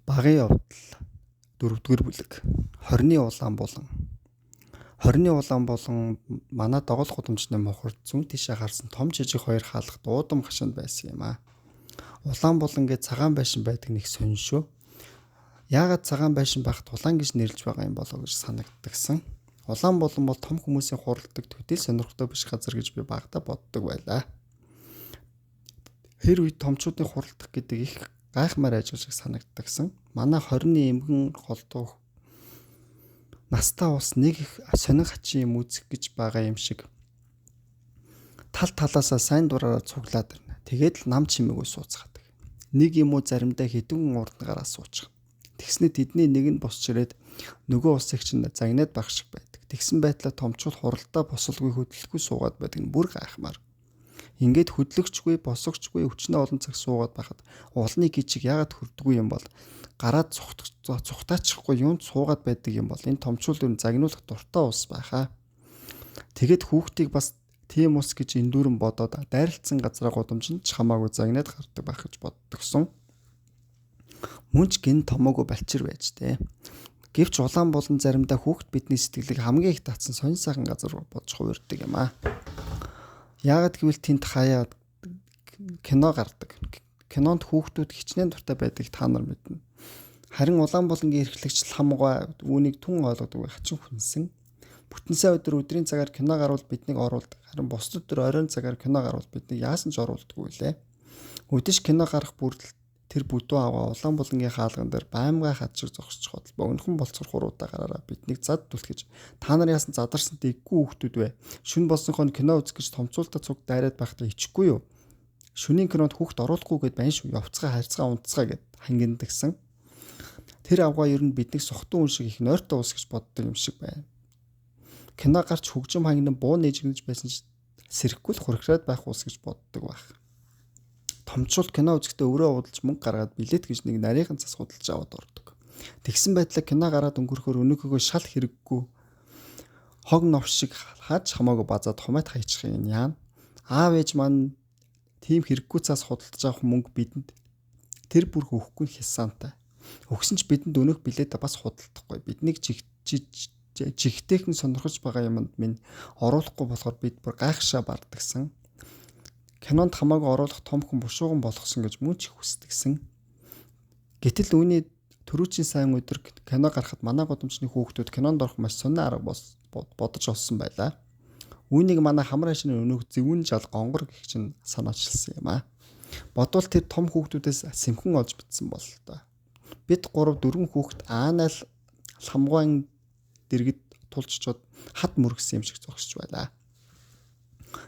Багын явдал 4-р бүлэг. Хорины улаан булан. Хорины улаан булан манай догол гудамжны мухард зүүн тишээ харсан том жижиг хоёр хаалгад уудам хашаанд байсан юм аа. Улаан булан гэж цагаан байшин байдаг нэг сонин шүү. Яагаад цагаан байшин байхад улаан гэж нэрлэж байгаа юм болов гэж санагддагсан. Улаан булан бол том хүмүүсийн хуралдаг төдийл сонирхолтой биш газар гэж би багадаа боддог байлаа. Тэр үед томчуудын хуралдах гэдэг их гайхмаар ажил шиг санагддагсан. Манай 20-ны эмгэн голдуу настай ус нэг их сонин хачин юм үзэх гэж байгаа юм шиг тал талаасаа сайн дураараа цуглаад ирнэ. Тэгээд л нам чимээгүй сууцгаадаг. Нэг юм уу заримдаа хэдэн хүн урд нь гараа суучих. Тэгснэ тэдний нэг нь босч ирээд нөгөө усыг чинь загнаад байх шиг байдаг. Тэгсэн байдлаа томчууд хуралдаа босолгүй хөдөлгүй суугаад байдаг нь бүр гайхмаар. Ингээд хөдлөгчгүй, босогчгүй өчнөө олон цаг суугаад байхад уулны гижиг яагаад хөрдөггүй юм бол гараад цухтаачихгүй юунд суугаад байдаг юм бол энэ томчул ер нь загнуулах дуртай ус байхаа. Тэгээд хүүхдийг бас тийм ус гэж эндүүрэн бодоод дайралцсан газраа гудамжинд ч хамаагүй загнаад гардаг байх гэж боддогсон. Мөн ч гин томоогүй балчир байж тээ. Гэвч улаан болон заримдаа хүүхд бидний сэтгэлийг хамгийн их татсан сонин сайхан газар бодж хувирдаг юм аа. Яагаад гэвэл тэнд хаяа кино гардаг. Кинонд хүүхдүүд хичнээн дуртай байдгийг та нар мэднэ. Харин улаан булангийн эрхлэгч ламгай үүнийг түн ойлгодог хачин хүнсэн. Бүтэн сайн өдөр өдрийн цагаар кино гарвал биднийг оруулдаг. Харин бусад өдөр оройн цагаар кино гарвал биднийг яасан ч оруулдаггүй лээ. Үдэш кино гарах бүрдэл тэр бүдүү аваа улаан булангийн хаалган дээр баймгай хад шиг зогсчиход богинохон болцгор хуруудаа гараараа биднийг зад түлхэж та нар яасан задарсан дэггүй хүүхдүүд вэ? Шүн болсонхоо кино үзэх гэж томцуултаа цуг дайраад байхдаа ичихгүй юу? Шүнийн кинонд хүүхд оруулахгүй гэд байна шүү. Явцгаа харьцгаа унтцгаа гэд хангиндагсан. Тэр авгаа ер нь биднийг сохтун үн шиг их нойртой ус гэж боддог юм шиг байна. Кино гарч хөгжим хангинан буу нээжгэнэж байсан ч сэрэхгүй л хурхраад байх ус гэж боддог байх. Томчул кино үзэхдээ өөрөө уудалж мөнгө гаргаад билет гэж нэг нарийнхан цас худалдаж аваад ордог. Тэгсэн байдлаа кино гараад өнгөрөхөөр өнөөхөөгөө шал хэрэггүй хог новш шиг хаач хамаагүй базаад хумайт хайчих юм яана. Аав ээж маань тийм хэрэггүй цас худалдаж авах мөнгө бидэнд тэр бүр өгөхгүй хясаантай. Өгсөн ч бидэнд өнөөх билетээ бас худалдахгүй. Биднийг жигтэйхэн сонирхож байгаа юмд минь оруулахгүй болохоор бид бүр гайхшаа бардагсан. Кинонд хамаагүй оруулах том хүн бушуухан болгосон гэж мөн ч их хүсдэгсэн. Гэтэл үүний түрүүчийн сайн өдөр кино гарахад манай гудамжны хүүхдүүд кинонд орох маш сонин арга бодож олсон байлаа. Үүнийг манай хамар хашны өнөөх зөвүүн жал гонгор гэх чинь санаачилсан юм аа. Бодвол тэр том хүүхдүүдээс сэмхэн олж битсэн бололтой. Бид 3 4 хүүхэд аанаал ламгуайн дэргэд тулччод хад мөргсөн юм шиг зогсож байлаа.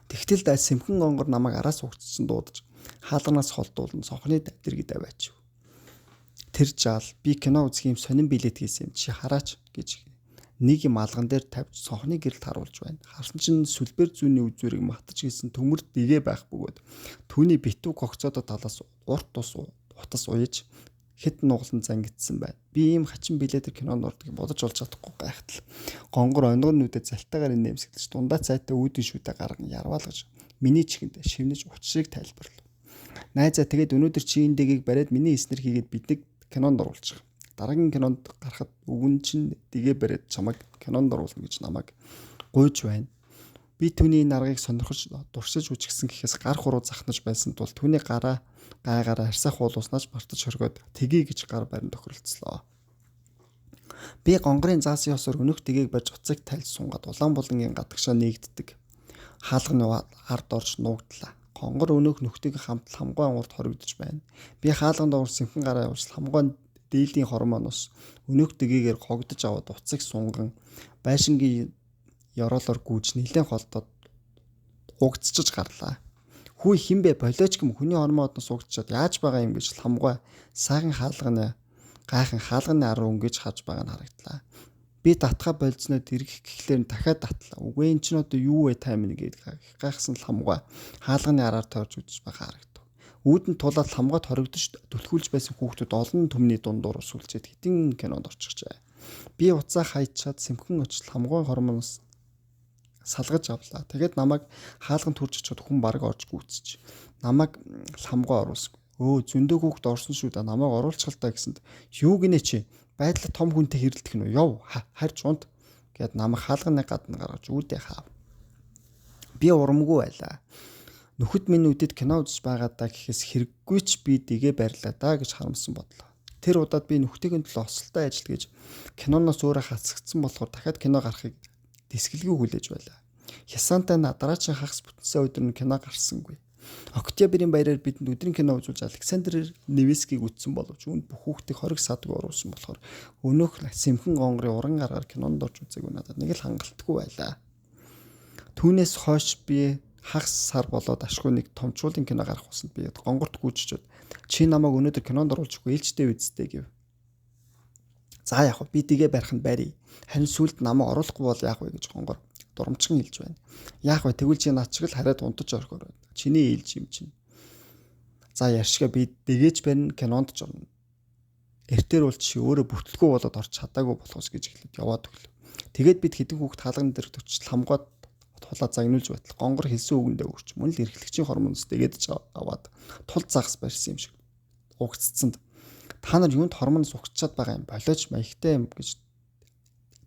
Тэгтэл да сэмхэн гонгор намайг араас угтсан дуудаж хаалганаас холдуулан цонхны дэргэд аваач. Тэр жаал би кино үзэх юм сонин билет хийсэн юм чи хараач гэж нэг юм алган дээр тавьж цонхны гэрэлд харуулж байна. Харсан чинь сүлбэр зүүнний үзүүрийг матаж гисэн төмөр дэгэ байх бөгөөд түүний битүү гогцоодоо талаас урт тус утас уяж хэд нугалан зангидсан байна. Би ийм хачин билетээр кинонд ордог бодож олж чадахгүй гайхтал. Гонгор онгор нүдэ залтайгаар нэмсгэлж дундаа цайтай үүдэн шүдэ гарган ярваалгаж миний чихэнд шивнэж учрыг тайлбарлав. Найзаа тэгээд өнөөдөр чи энэ дэгийг бариад миний эснэр хийгээд биднийг кинонд оруулчих. Дараагийн кинонд гарахад өвгөн чинь дэгээ бариад чамайг кинонд оруулна гэж намайг гуйж байна. Би түүний энэ аргыг сонирхож дурсаж үжигсэн гэхээс гар хуруу захнаж байсан тул түүний гараа гайгаараа арьсаа хуулууснаас мартаж хоргоод тгий гэж гар барин тохиролцлоо. Би гонгорын заасан ёсоор өнөөх тгийг барьж уцыг тайлж сунгаад улаан булангийн гадагшаа нэгддэг. Хаалганы ард орж нуугдлаа. Гонгор өнөөх нөхдөг хамт ламгуй урд хоригдож байна. Би хаалганд орж сэмхэн гараа явуулж ламгуй дээлийн хормоноос өнөөх тгийгээр гогдож аваад уцыг сунган байшингийн ёроолоор гүйж нэлээд холдоод угцчиж гарлаа. Хүү хинбэ болооч гэм хүний хормоодноос угцчаад яаж байгаа юм гэж ламгай сайхан хаалганы гайхан хаалганы ар өнгөж харж байгаа нь харагдлаа. Би татгаа болцсноо дэргэх гэхлээр нь дахиад татлаа. Үгүй эн чинь одоо юу вэ таймин гээд гайхсан ламгай хаалганы араар тойрж үзэж байгаа харагдав. Үүдэнд тулаад ламгайд хоригдож түлхүүлж байсан хүүхдүүд олон түмний дундуур сүлжээд хэдин кинонд орчихжээ. Би уцаа хайчаад сэмхэн очиж ламгай хормоноос салгаж авлаа. Тэгээд намайг хаалганд хүрч очиход хүн бараг орж гүйцэж. Намайг ламгай оруулсгүй. Өө зөндөө хүүхд орсон шүү дээ, намайг оруулчихал та гэсэнд юу гинэ чи? Байдлаа том хүнтэй хэрэлдэх нь үү? Яв харж унт гэд намайг хаалганы гадна гаргаж үүдээ хаав. Би урамгүй байлаа. Нөхөд минь үдэд кино үзэж байгаа даа гэхээс хэрэггүй ч би дэгээ барьлаа даа гэж харамсан бодлоо. Тэр удаад би нөхдөгийн төлөө осолтой ажил гэж киноноос өөрөө хацагдсан болохоор дахиад кино гарахыг дэсгэлгүй хүлээж байлаа. Хясантай дараагийн хагас бүтэнсэн өдөр нь кино гарсангүй. Октябрийн баяраар бидэнд өдрийн кино үзүүлж Александр Невскийг үзсэн боловч үүнд бүх хүүхдийг хориг садгүй оруулсан болохоор өнөөх сэмхэн гонгорын уран гаргаар кинонд орж үзээгүй надад нэг л хангалтгүй байлаа. Түүнээс хойш би хагас сар болоод ашгүй нэг томчуулын кино гарах усанд би гонгорт гүйжчихэд чи намайг өнөөдөр кинонд оруулчихгүй ээлжтэй үздэй гэв. За яг би дэгээ барих нь барь. Харин сүлд намайг оруулахгүй бол яах вэ гэж гонгор дурамчхан хэлж байна. Яах вэ? Тэгвэл чи над шиг л хараад унтаж орхоор байна. Чиний ээлж юм чинь. За ярьшгаа би дэгээч барина, кинонд ч орно. Эртээр бол чи өөрөө бүтлгүй болоод орч чадаагүй болохоос гэж эхлээд яваад өглөө. Тэгээд бид хэдэн хүүхд хаалган дээр төчл хамгаад тулаа загнуулж байтал гонгор хэлсэн үгэндээ өрч мөн л эрхлэгчийн хормоноос дэгээд ч аваад тул загас барьсан юм шиг угццсанд та нар юунд хормоноос угцчаад байгаа юм болооч маягтай юм гэж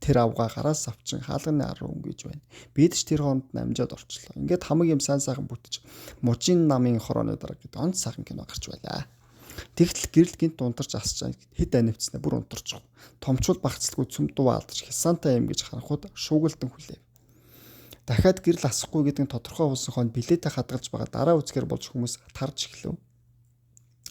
тэр авгаа гараас авчин хаалганы ар руу өнгөж байна. Бид ч тэр хооронд нь амжаад орчлоо. Ингээд хамаг юм сайн сайхан бүтэж мужийн намын хорооны дараа гэдэг онц сайхан кино гарч байлаа. Тэгтэл гэрэл гинт унтарч асч хэд анивцснаа бүр унтарч. Томчул багцлгүй цөм дуу алдаж хясантай юм гэж харанхууд шуугилдан хүлээв. Дахиад гэрэл асахгүй гэдэг нь тодорхой болсон хойно билетээ хадгалж байгаа дараа үзэхэр болж хүмүүс тарж эхлэв.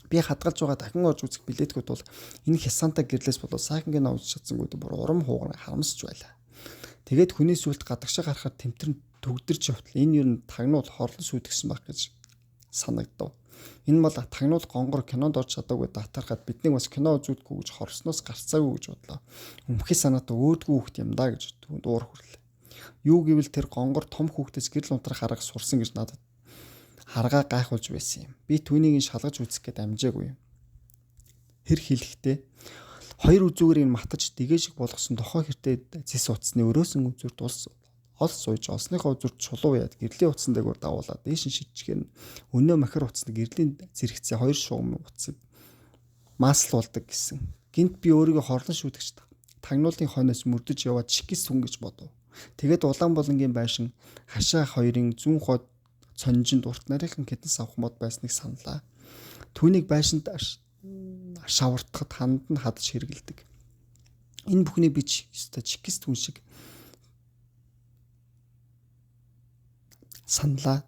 Би хадгалж байгаа дахин орж үзэх билетгүүд бол энэ хясанта гэрлээс болоод сайхан кино үзэж чадсангүй бүр урам хууган харамсч байлаа. Тэгээд хүний сүлд гадагшаа гарахад тэмтэрн төгдөрч явтал энэ ер нь тагнуул хорлон сүйтгэсэн байх гэж санагдав. Энэ бол тагнуул гонгор кинонд орж чадаагүй даатархад биднийг бас кино үзүүлэхгүй гэж хорсноос гарцаагүй гэж бодлоо. Өмхий санаатай өөдгүү хүүхд юм да гэж түүнд уур хүрлээ. Юу гэвэл тэр гонгор том хүүхдээс гэрэл унтрах арга сурсан гэж надад харгаа гайхуулж байсан юм. Би түүнийг шалгаж үзэх гээд амжаагүй юм. Тэр хэлэхдээ хоёр үзүүгэрийг матаж дэгээ шиг болгосон тохой хэртээ зэс утасны өрөөсөн үзүүрт улс ол сууж олсныхоо үзүүрт чулуу яад гэрлийн утсан дээгүүр дагуулад дээш нь шидчихээр нь өнөө махир утасны гэрлийн зэрэгцээ хоёр шугам утсыг маслуулдаг гэсэн. Гинт би өөрийгөө хорлон шүтгч тагнуулын хойноос мөрдөж яваад чикис хүн гэж бодов. Тэгээд улаан болонгийн байшин хашаа хоёрын зүүн хойд цонжинд урт нарийнхан хэдэн савх мод байсныг саналаа. Түүнийг байшинд шавартахад ханд нь хадаж хэргэлдэг. Энэ бүхнийг би ёстой чикис түн шиг саналаа.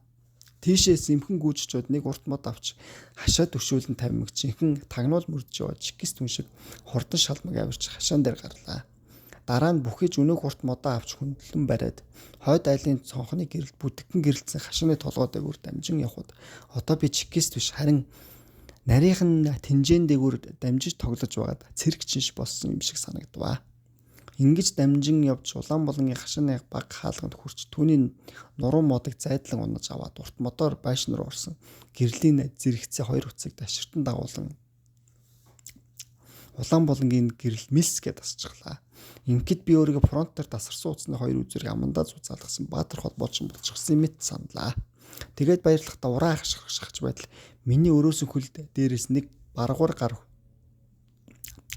Тийшээ сэмхэн гүйжчүүд нэг урт мод авч хашаа төшөөлөн тавимаг жинхэнэ тагнуул мөрдөж яваад чикис түн шиг хурдан шалмаг авирч хашаан дээр гарлаа. Дараа нь бүхийж өнөөх урт модоо авч хөндлөн бариад хойд айлын цонхны гэрэлд бүдгэн гэрэлтсэн хашааны толгой дээгүүр дамжин явхад одоо би чикист биш харин нарийнхан тэнжээн дээгүүр дамжиж тоглож байгаад цэрэг чинш болсон юм шиг санагдваа. Ингэж дамжин явж улаан болонгийн хашааны баг хаалганд хүрч түүний нуруу модыг зайдлан унаж аваад урт модоор байшин руу орсон. Гэрлийн зэрэгцээ хоёр утсыг даширтан дагуулan улаан болонгийн гэрэл мэлс гэдээ асчихлаа. Ингээд би өөрийгөө фронтоор тасарсан утасны хоёр үзрийг амандаа зузаалгасан баатар холбоочин болчихсон мэт саналаа. Тэгээд баярлахдаа ураа хашгирч байтал миний өрөөсөн хөл дээрээс нэг баргуур гар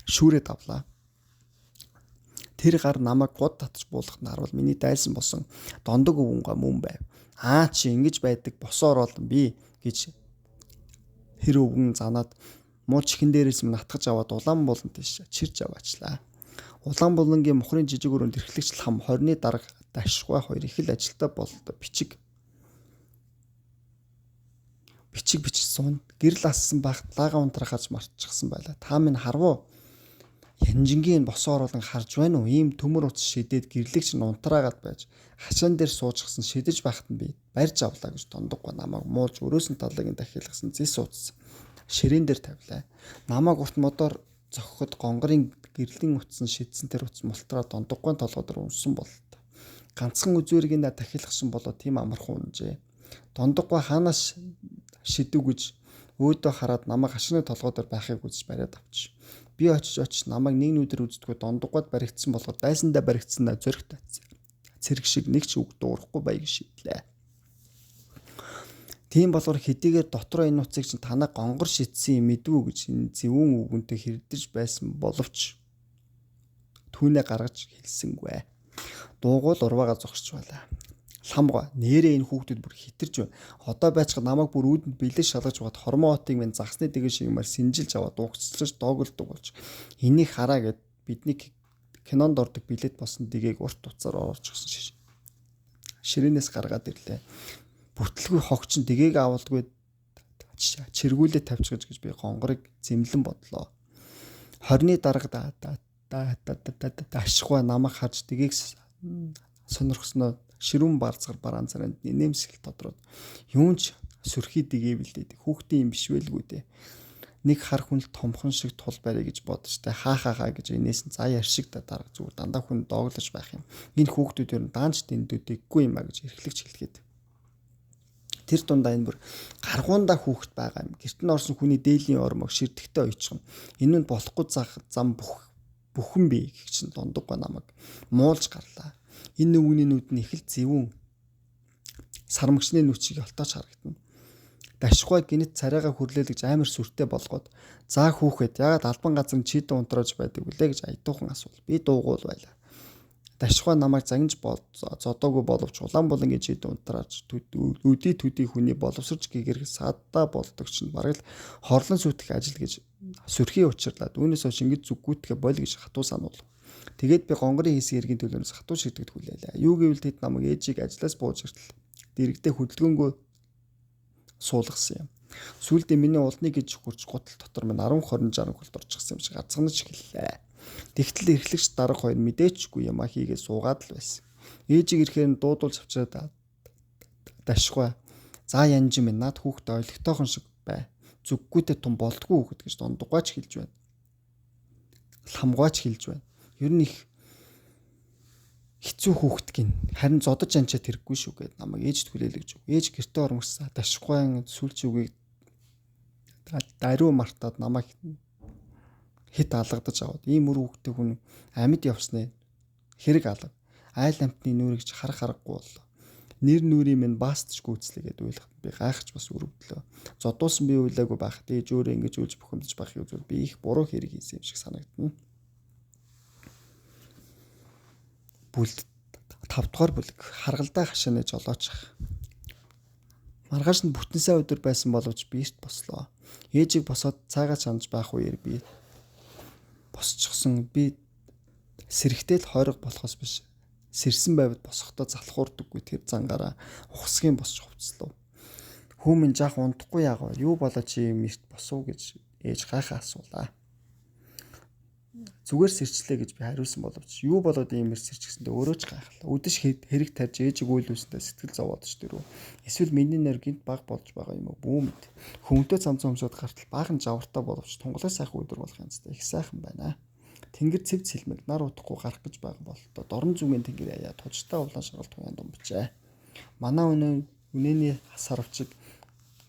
шүүрээд авлаа. Тэр гар намайг гуд татаж буулгах нь харуул миний дайсан болсон дондог өвөнга мөн байв. Аа чи ингэж байдаг босоор олон би гэж тэр өвгөн занаад муу чихэн дээрээс минь натгаж аваад улаан болон тийш чирж аваачлаа. Улаан булангийн мухрын жижиг өрөөнд эрхлэгч лам 20-ны дарга дашгүй хоёр их л ажилтаа бололтой бичиг бичсэн гэрэл ассан багт лагаа унтрахаж мартчихсан байлаа. Та минь харвуу. Янжингийн босоо оруулан харж байна уу? Ийм төмөр утас шидээд гэрлэгч нь унтраагаад байж хашаан дээр суужчихсан шидэж байхад нь би барьж авлаа гэж дондоггүй намайг муулж өрөөсөн талыг нь дахиалгасан зэс утас ширээн дээр тавилаа. Намайг урт модоор зохиход гонгорын гэрлийн утсан шидсэн тэр утас мултраа дондоггүй толгой дээр унсан бололтой. Ганцхан үзүүрийг нь дахиалгасан болоо тийм амархан унжээ. Дондоггүй хаанаас шидэв гэж өөдөө хараад намайг хашны толгой дээр байхыг үзэж бариад авч. Би очиж очиж намайг нэг нүдэр үздэггүй дондоггойд баригдсан болгоод дайсандаа баригдсан зоригт цэрэг шиг нэг ч үг дуурахгүй баяг шийдлээ. Тийм болохоор хэдийгээр дотроо энэ нууцыг чинь танаа гонгор шидсэн юм мэдвүү гэж энэ зөвүүн үгэнтэй хэрдэж байсан боловч түүнээ гаргаж хэлсэнгүй. Дуугуул урваага зогсож байлаа. Ламга нэрээ энэ хүүхдүүд бүр хитэрч байна. Одоо байцгаа намайг бүр үүдэнд бэлэн шалгаж байгаад хормоо хотыг минь загсны дэгэ шигмээр синжилж аваад дугцлаж доголдог болж энийг хараа гэд бидний кинонд ордог билет болсон дэгийг урт утсаар оруулчихсан ширээнээс гаргаад ирлээ. Бүтлгүй хогч нь дэгийг авалдгүй чиргүүлээ тавьчихж гэж би гонгорыг зэмлэн бодлоо. 20-ны дарга дашгүй намайг харж дэгийг сонирхсноо ширүүн барцгар бараан царанд нэмсгэл тодроод юун ч сөрхий дэгээ бэлдээд хүүхдийн юм биш байлгүй дээ. Нэг хар хүн л томхон шиг тул барья гэж бодож тэ хаа хаа хаа гэж инээс нь заа яршиг да дарга зүгээр дандаа хүн дооглож байх юм. Энэ хүүхдүүд ер нь даанч дэндүүдэггүй юм а гэж эрхлэгч хэлгээд. Тэр дундаа энэ бүр гаргуундаа хүүхэд байгаа юм. Гэрт нь орсон хүний дээлийн ормог ширдэгтэй оёчихно. Энэ нь болохгүй зам бүхэн бий гэх чинь дундаггүй намайг муулж гарлаа. Энэ нүгний нүд нь их л зэвүүн сармагчны нүд шиг олтооч харагдана. Дашгүй гинэт царайгаа хүрлээлгэж амар сүртэй болгоод заа хүүхэд яагаад албан газар нь чийдэн унтрааж байдаг вүлээ гэж аятуухан асуул. Би дуугуул байлаа. Дашгүй намайг загнаж зодоогүй боловч улаан булангийн чийдэн унтрааж өдий төдий хүний боловсрч гэгэрх садаа болдог чинь бараг л хорлон сүйтгэх ажил гэж сөрхий учирлаад үүнээс хойш ингэж зүггүүтгэе боль гэж хатуу сануул. Тэгээд би гонгорын хийсэн эргийн төлөөнөөс хатуу шигдэгд хүлээлээ. Юу гэвэл тэд намайг ээжийг ажлаас бууж иртэл дэрэгдээ хөдөлгөөнгөө суулгасан юм. Сүүлдээ миний улныг гэж хурж гутал дотор минь 10 20 60 хөлд орчихсан юм шиг газгнаж эхэллээ. Тэгтэл эрхлэгч дарга хоёр мэдээчгүй юмаа хийгээ суугаад л байсан. Ээжийг ирэхээр нь дуудуулж авчираад дашгүй. За янж минь над хүүхд ойлгохтойхон шиг бай. Зүггүйтэй тум болдгоо хүүхэд гэж дундугаач хэлж байна. Ламгаач хэлж байна. Ер нь их хэцүү хүүхэд гин. Харин зодож анчаад хэрэггүй шүү гэд намайг ээжд хүлээлгэж өг. Ээж гэртээ ормогсаа дашгүй сүлж үгийг даруй мартаад намайг хэд алгадаж аваад ийм үр хүүхдтэй хүн амьд явсны хэрэг алга. Айл амтны нүрийг ч харах аргагүй боллоо. Нэр нүрийн минь баастч гүйцлээ гэд уйлахад би гайхаж бас өрөвдлөө. Зодуулсан би уйлаагүй байхад ээж өөрөө ингэж уйлж бухимдаж байхыг үзвэл би их буруу хэрэг хийсэн юм шиг санагдана. Бүлд 5 дугаар бүлэг харгалдаа хашааны жолооч ах. Маргааш нь бүтэн сайн өдөр байсан боловч би эрт бослоо. Ээжийг босоод цайгаа чанаж байх үеэр би босчихсон. Би сэрэгтэй л хойрог болохоос биш. Сэрсэн байвал босохдоо залхуурдаггүй тэр зангаараа ухсгийн босч хувцлав. Хүү минь жаах унтахгүй яагаа юу болоо чи юм эрт босов гэж ээж гайхаа асуулаа. Зүгээр сэрчлээ гэж би хариулсан боловч юу болоод ийм эрт сэрчихсэндээ өөрөө ч гайхлаа. Үдэш хэрэг тарьж ээжийг уйлуулсандаа сэтгэл зовоод ч дөрөв. Эсвэл миний нэр гинт баг болж байгаа юм уу? Бүү мэд. Хүмүүнтэй цамцан өмсөд гартал баахан жавартай боловч тунгалаа сайхан өдөр болох янзтай их сайхан байна. Тэнгэр цэв цэлмэг нар утахгүй гарах гэж байгаа бололтоо дорн зүгийн тэнгэр аяа тужтай улаан шаргал туяан думбжээ. Манай үнэний сарвчиг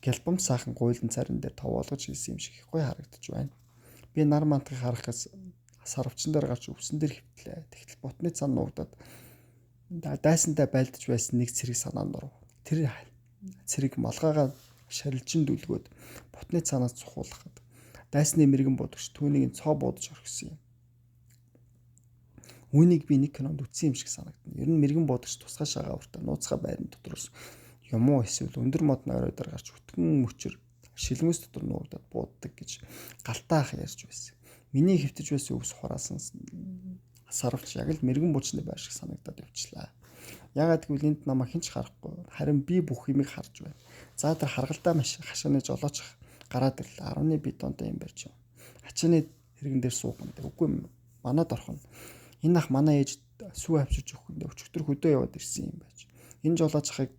гялбам сайхан гуйлан царин дээр товоолгож хийсэн юм шиг их гоё харагдаж байна. Би нар мантыг харах гэж сарвчин дээр гарч өвсөн дээр хөвтлээ. Тэгтэл ботны цан нуугдаад дайсандаа байлдаж байсан нэг цэрэг санаанд оров. Тэр цэрэг малгайгаа шарилжин дүлгөөд ботны цаанаас цухуулахад дайсны мэрэгэн бодогч түүнийг цоо буудаж орхисон юм. Үүнийг би нэг кинонд үзсэн юм шиг санагдана. Ер нь мэрэгэн бодогч тусгай шагаавартай нууцгаа байран дотроос юм уу эсвэл өндөр мод нойроо дээр гарч өтгөн мөчөр шилмэс дотор нуугдаад бууддаг гэж галтаа ах ярьж байсан. Миний хэвтэж байсан өвс хураасан сарвч яг л мэрэгэн буучны байр шиг санагдаад явчлаа. Яагаад гэвэл энд намайг хэн ч харахгүй. Харин би бүх юмыг харж байна. За тэр харгалдаа маш хашааны жолооч гараад ирлээ. 10-ны бидонтой юм барьж юм. Ачааны хэргэн дээр суух юм. Үгүй манад орох нь. Энэ ах манай ээж сүү авчирч өгөхдөө өчигдөр хөдөө яваад ирсэн юм байж. Энэ жолооч ахыг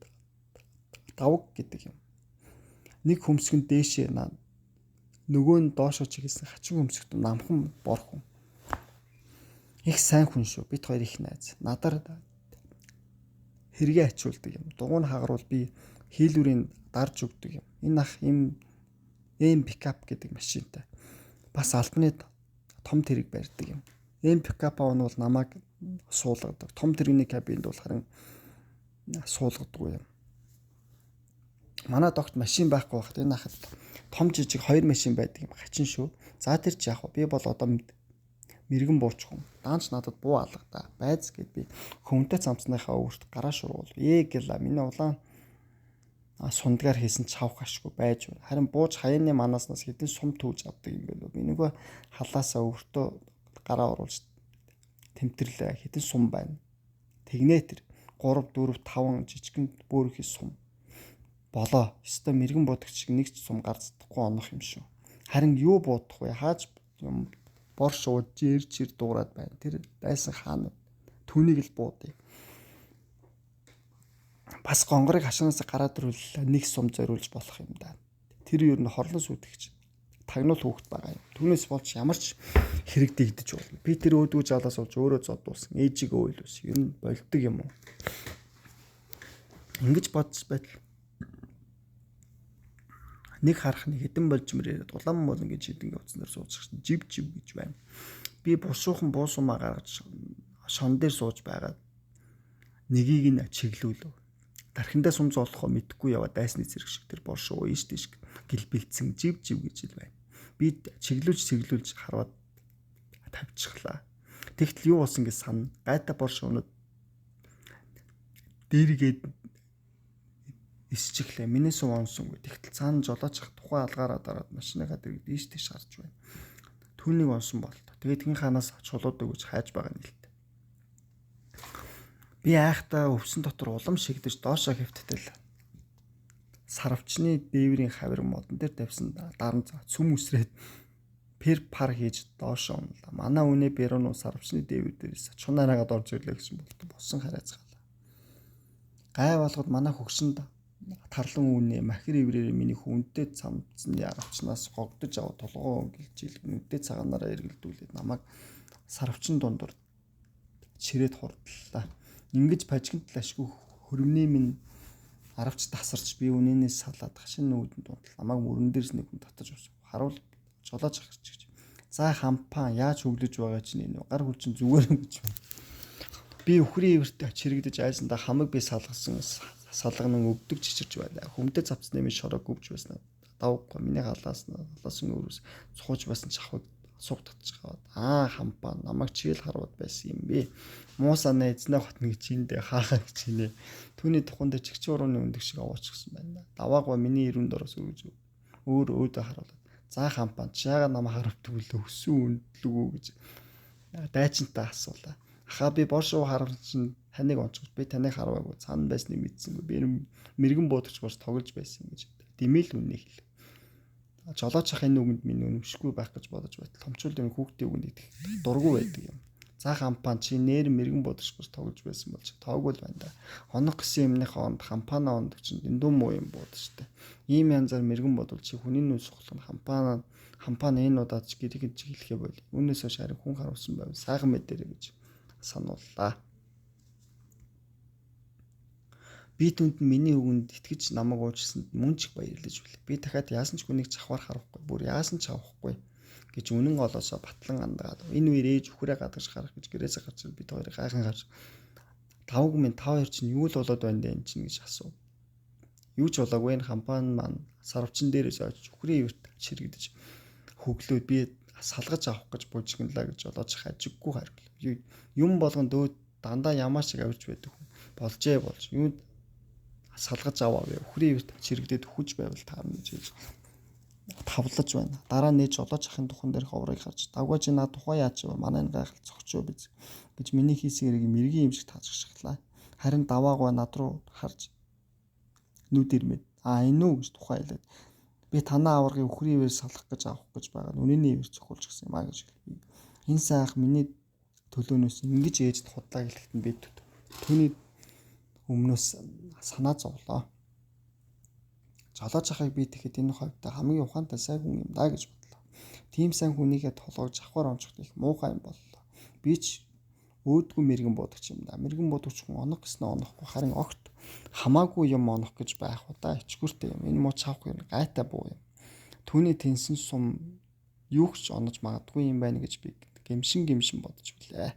давг гэдэг юм. Нэг хөмсгөн дээшээ нөгөө нь доошоо чиглэсэн хачин хөмсгт намхан бор хүн. Их сайн хүн шүү. Бид хоёр их найз. Надаар хэрэгээ ачуулдаг юм. Дугуй нь хагаруул би хийлүүрийн дарж өгдөг юм. Энэ ах им М пикап гэдэг машинтай. Бас албаны том тэрэг барьдаг юм. М пикап нь бол намайг суулгадаг. Том тэрэгний кабинд бол харин суулгадаггүй юм. Манай догт машин байхгүй байхад энэ хахад том жижиг 2 машин байдаг юм хачин шүү. За тэр ч яах вэ? Би бол одоо мэрэгэн бууч хүн. Даанч надад буу алга да. Байз гэд би хөвөнтэй цамцныхаа өвөрт гараа шургуул. Ээ гэлээ миний улаан сундгаар хийсэн чавх ашгүй байж байна. Харин бууж хаяаны манааснаас хэдэн сум түүж авдаг юм бэ? Би нөгөө халаасаа өвөртөө гараа оруулж тэмтэрлээ. Хэдэн сум байна. Тэгнэ тэр 3 4 5 жижигэн бөөрөнхий сум болоо. Өстой мэрэгэн бодогч шиг нэг ч сум гарцдаггүй онох юм шүү. Харин юу буудах вэ? Хааж юм бор шууд жир жир дуурайд байна. Тэр дайсан хаана түүнийг л буудъя. Бас гонгорыг хашаанаас гараад ирвэл нэг сум зориулж болох юм да. Тэр ер нь хорлон сүйтгэгч тагнуул хүүхэд байгаа юм. Түүнээс болж ямар ч хэрэг дэгдэж болно. Би тэр өөдгөө жалаас болж өөрөө зодуулсан. Ээжигээ уйлуулсан. Ер нь болдог юм уу? Ингэж бодож байтал нэг харах нэг хэдэн болжмөр яриад улаан болон гэж хэдэн утсан дээр сууж жив жив гэж байна. Би бушуухан буусумаа гаргаж шон дээр сууж байгаад нэгийг нь чиглүүлв. Дархиндаа сум зоолохоо мэдэхгүй яваа дайсны зэрэг шиг тэр боршуу ийш тийш гэлбэлцэн жив жив гэж л байна. Би чиглүүлж хараад тавьчихлаа. Тэгтэл юу болсон гэж санана. Гайта боршуунууд дээргээд исчихлээ. Миний сум онсонгүй. Тэгтэл цаана жолооч ах тухайн алгаараа дараад машиныгаа дэргэд ийш тийш харж байна. Түүнийг онсон болтоо. Тэгээд тэгин хаанаас чулууд өгөж хайж байгаа нэлт. Би айхтаа өвсөн дотор улам шигдэж доошоо хэвттэл сарвчны дээврийн хавир модон дээр тавьсан даран цөм үсрээд пер пар хийж доошоо унлаа. Манай үнэ бэрүүн сарвчны дээвэр дээрээс чунаараагаад орж ирлээ гэсэн болт босон харайцгаалаа. Гай болгоод манай хөгшөнд тарлан үнэ махир иврээр миний хүнтэй цамцны аравчнаас гогдож аваад толгоо өнгөлж нүдээ цагаанаараа эргэлдүүлээд намайг сарвчин дундуур чирээд хурдлаа. Ингэж пажигт лашгүй хөрмний минь аравч тасарч би үнэнээс салаад хашин нүүдэнд унтал намайг мөрөн дээрс нэг хүн татаж авсан. Харуул жолоож ахирч гэж. За хампаан яаж хөглөж байгаа чинь энэ гар хүлчин зүгээр юм гэж байна. Би үхрийн ивэрт чирэгдэж айсандаа хамаг би салгасан салганан өвдөг чичирч байлаа. Хүмдэ цавцны минь шороо гүвж байсан. Давгүй миний халаас халаасан өөрөөс цухууж байсан чахваг суг татчих аваад аа хампаа намайг чийл харваад байсан юм бэ. Муу санаа эзнээ хотно гэж эндээ хаахаа гэж хийнэ. Түүний туханд чигч урууны өндөг шиг овоочсон байна. Даваагүй миний эрүүн дороос өгж өөр өөдөө харуулад. За хампаа чи яагаад намайг харавдаг вүлээ өссөн үндлэг үү гэж дайчинтаа асуулаа. Ахаа би бор шуу харавсан чинь таныг онцгож би таныг харваагүй цаана байсныг мэдсэнгүй. Би мэрэгэн буудагч болж тоглож байсан гэж дэмэл үннийг хэлв. Жолооч ахын нүгэнд минь үнэмшгүй байх гэж бодож байтал томчул юм хүүхдийн үгэнд итгэх дургу байдаг юм. За хампаан чи нэр мэрэгэн бодож болж тоглож байсан болж тоогүй л байна да. Оног гэсэн юмныхаа онд хампаана ондог чинь дэндүү муу юм буудаж штэ. Ийм янзаар мэрэгэн бодвол чи хүний нүс сухлах нь хампаана хампаана энэ удаад ч гэрийг чи хэлэхээ боль. Үүнээс хойш харин хүн харуулсан байв. Сайхан мэдэрэ гэж санууллаа. Би түнд миний үгэнд итгэж намайг уучлсанд мөн ч их баярлаж билээ. Би дахиад яасан ч хүнийг чавхаар харахгүй, бүр яасан ч авахгүй гэж үнэн голоосоо батлан андгаад энэ үеэр ээж үхрээ гадагш гарах гэж гэрээсээ гарч бид хоёрыг гайхан гарч давг минь та хоёр чинь юу л болоод байна дээ энэ чинь гэж асуув. Юу ч болоогүй энэ хампаан маань сарвчин дээрээс очиж үхрийн ивэрт чирэгдэж хөглөөд би салгаж авах гэж бужигналаа гэж олооч хажиггүй хариулв. Юм болгон дөө дандаа ямаа шиг авирч байдаг хүн болжээ болж юу салгаж аваа вэ? Үхрийн ивэрт чирэгдээд үхэж байвал таарна гэж хэлж тавлаж байна. Дараа нь ээж олооч ахын тухан дээрх оврыг харж давгаа чи над тухай яач вэ? Манай энэ гайхал цогчоо биз гэж миний хийсэн хэрэг мэргийн юм шиг таажчихлаа. Харин даваагүй над руу харж нүд ирмэд а энэ үү гэж тухай хэлээд би танаа аваргын үхрийн ивэр салах гэж авах гэж байгаа. Үнэний ивэр цохиулж гисэн юм а гэж хэлв. Энэ сайх миний төлөөнөөс ингэж ээжд худлаа хэлэхэд нь би түүний өмнөөс санаа зовлоо. Жолооч ахыг би тэгэхэд энэ хувьд хамгийн ухаантай сайн хүн юм да гэж бодлоо. Тийм сайн хүнийгээ толгойг жавхаар онцоход их муухай юм боллоо. Би ч өөдгөө мэрэгэн бодогч юм да. Мэрэгэн бодогч хүн онох гэснээ онохгүй харин огт хамаагүй юм онох гэж байх удаа ичгүүртэй юм. Энэ муу чавх юм гайтай буу юм. Түүний тэнсэн сум юу ч онож магадгүй юм байна гэж би гэмшин гэмшин бодож билээ.